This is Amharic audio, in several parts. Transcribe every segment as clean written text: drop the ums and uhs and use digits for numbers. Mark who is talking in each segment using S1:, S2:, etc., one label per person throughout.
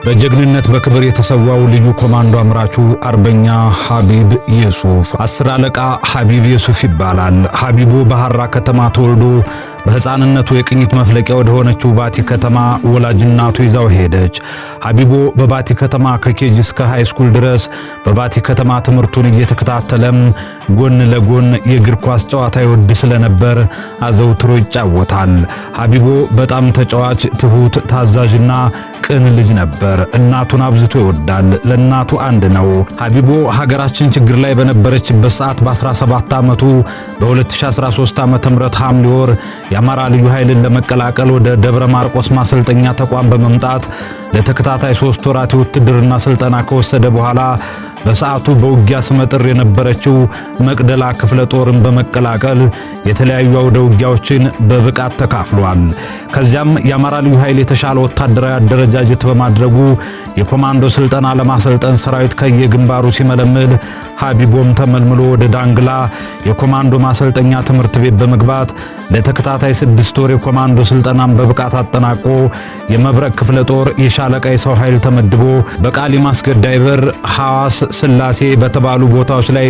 S1: በጀግንነት በክብር የተሰዋው ልዩ ኮማንዶ አምራቹ አርበኛ ሐቢብ የሱፍ አስር አለቃ ሐቢብ የሱፍ ይባላል። ሐቢቡ በሐራ ከተማ ተወልዶ በሕፃንነቱ የቅኝት መፍለቂያ ወደ ሆነችው ባቲ ከተማ ወላጅ እናቱ ይዛው ሄደች። ሐቢቦ በባቲ ከተማ ከ KG እስከ high school ድረስ በባቲ ከተማ ትምህርቱን እየተከታተለም ጎን ለጎን የእግር ኳስ ጨዋታ ይወድ ስለነበር አዘውትሮ ይጫወታል። ሐቢቦ በጣም ተጫዋች፣ ትሁት፣ ታዛዥና ቅን ልጅ ነበር። እናቱን አብዝቶ ይወዳል። ለእናቱ አንድ ነው። ሐቢቦ ሀገራችን ችግር ላይ በነበረችበት ሰዓት በ17 ዓመቱ በ2013 ዓ.ም ሐምሌ ወር የአማራ ልዩ ኃይልን ለመቀላቀል ወደ ደብረ ማርቆስ ማሰልጠኛ ተቋም በመምጣት ለተከታታይ 3 ወራት የውትድርና ስልጠና ከወሰደ በኋላ በሰዓቱ በውጊያ ስመጥር የነበረችው መቅደላ ክፍለ ጦርን በመቀላቀል የተለያዩ አውደ ውጊያዎችን በብቃት ተካፍሏል። ከዚያም የአማራ ልዩ ኃይል የተሻለ ወታደራዊ አደረጃጀት በማድረጉ የኮማንዶ ስልጠና ለማሰልጠን ሰራዊት ከየግንባሩ ሲመለምል ሀቢቦም ተመልምሎ ወደ ዳንግላ የኮማንዶ ማሰልጠኛ ትምህርት ቤት በመግባት ለተከታታይ 6 ወር የኮማንዶ ስልጠናን በብቃት አጠናቆ የመብረቅ ክፍለ ጦር የሻለቃ የሰው ኃይል ተመድቦ በቃሊም አስገዳይ በር፣ ሐዋስ ስላሴ በተባሉ ቦታዎች ላይ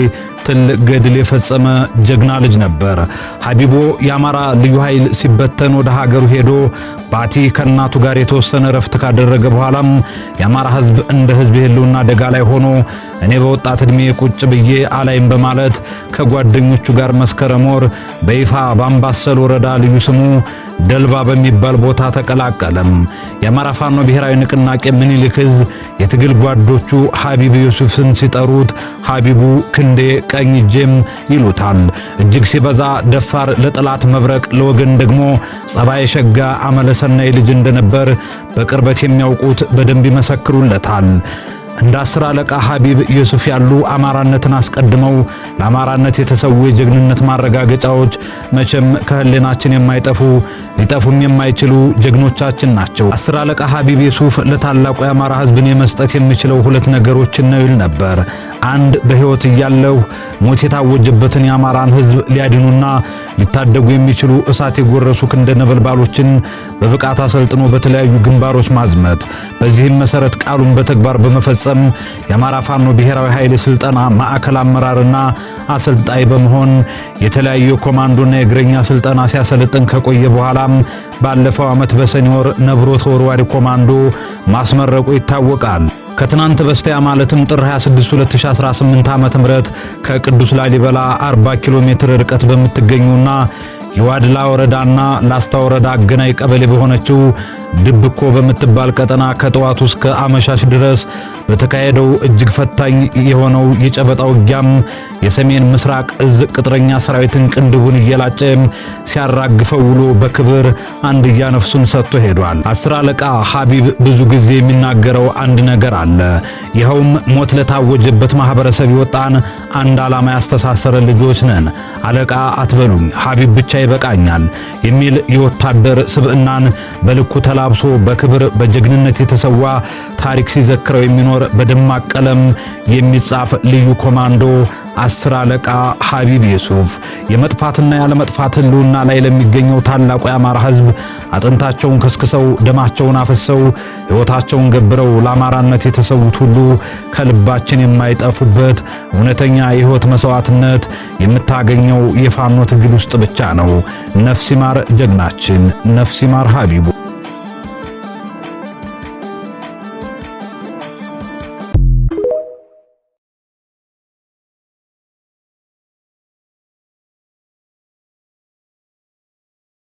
S1: ትልቅ ገድል የፈጸመ ጀግና ልጅ ነበር። ሀቢቦ የአማራ ልዩ ኃይል ሲበተን ወደ ሀገሩ ሄዶ ባቲ ከእናቱ ጋር የተወሰነ ረፍት ካደረገ በኋላም የአማራ ሕዝብ እንደ ሕዝብ የህልውና አደጋ ላይ ሆኖ እኔ በወጣት ዕድሜ ቁጭ ብዬ አላይም በማለት ከጓደኞቹ ጋር መስከረም ወር በይፋ በአምባሰል ወረዳ ልዩ ስሙ ደልባ በሚባል ቦታ ተቀላቀለም። የአማራ ፋኖ ብሔራዊ ንቅናቄ ምኒልክ እዝ የትግል ጓዶቹ ሀቢብ ዩሱፍን ሲጠሩት ሀቢቡ ክንዴ ቀኝ እጄም ይሉታል። እጅግ ሲበዛ ደፋር፣ ለጠላት መብረቅ፣ ለወገን ደግሞ ጸባይ ሸጋ አመለሰናይ ልጅ እንደነበር በቅርበት የሚያውቁት በደንብ ይመሰክሩለታል። እንደ አስር አለቃ ሀቢብ ዩሱፍ ያሉ አማራነትን አስቀድመው ለአማራነት የተሰዉ የጀግንነት ማረጋገጫዎች መቼም ከህሊናችን የማይጠፉ ሊጠፉም የማይችሉ ጀግኖቻችን ናቸው። አስር አለቃ ሀቢብ ዩሱፍ ለታላቁ የአማራ ሕዝብን የመስጠት የምችለው ሁለት ነገሮችን ነው ይል ነበር። አንድ፣ በሕይወት እያለሁ ሞት የታወጀበትን የአማራን ሕዝብ ሊያድኑና ሊታደጉ የሚችሉ እሳት የጎረሱ ክንደ ነበልባሎችን በብቃት አሰልጥኖ በተለያዩ ግንባሮች ማዝመት። በዚህም መሰረት ቃሉን በተግባር በመፈጸም የአማራ ፋኖ ብሔራዊ ኃይል ስልጠና ማዕከል አመራርና አሰልጣኝ በመሆን የተለያዩ የኮማንዶና የእግረኛ ስልጠና ሲያሰለጥን ከቆየ በኋላም ባለፈው ዓመት በሰኔ ወር ነብሮ ተወርዋሪ ኮማንዶ ማስመረቁ ይታወቃል። ከትናንት በስቲያ ማለትም ጥር 26 2018 ዓ.ም ከቅዱስ ላሊበላ 40 ኪሎ ሜትር ርቀት በምትገኘውና የዋድላ ወረዳና ላስታ ወረዳ አገናኝ ቀበሌ በሆነችው ድብኮ በምትባል ቀጠና ከጠዋቱ እስከ አመሻሽ ድረስ በተካሄደው እጅግ ፈታኝ የሆነው የጨበጣ ውጊያም የሰሜን ምስራቅ እዝ ቅጥረኛ ሰራዊትን ቅንድቡን እየላጨ ሲያራግፈው ውሎ በክብር አንድያ ነፍሱን ሰጥቶ ሄዷል። አስር አለቃ ሀቢብ ብዙ ጊዜ የሚናገረው አንድ ነገር አለ። ይኸውም ሞት ለታወጀበት ማህበረሰብ የወጣን አንድ ዓላማ ያስተሳሰረ ልጆች ነን። አለቃ አትበሉኝ፣ ሀቢብ ብቻ ይበቃኛል የሚል የወታደር ስብዕናን በልኩ ተላብሶ በክብር በጀግንነት የተሰዋ፣ ታሪክ ሲዘክረው የሚኖር፣ በደማቅ ቀለም የሚጻፍ ልዩ ኮማንዶ አስር አለቃ ሀቢብ ዩሱፍ የመጥፋትና ያለመጥፋት ህልውና ላይ ለሚገኘው ታላቁ የአማራ ሕዝብ አጥንታቸውን ከስክሰው፣ ደማቸውን አፍስሰው፣ ሕይወታቸውን ገብረው ለአማራነት የተሰዉት ሁሉ ከልባችን የማይጠፉበት እውነተኛ የሕይወት መስዋዕትነት የምታገኘው የፋኖ ትግል ውስጥ ብቻ ነው። ነፍስ ይማር ጀግናችን፣ ነፍስ ይማር ሀቢቡ።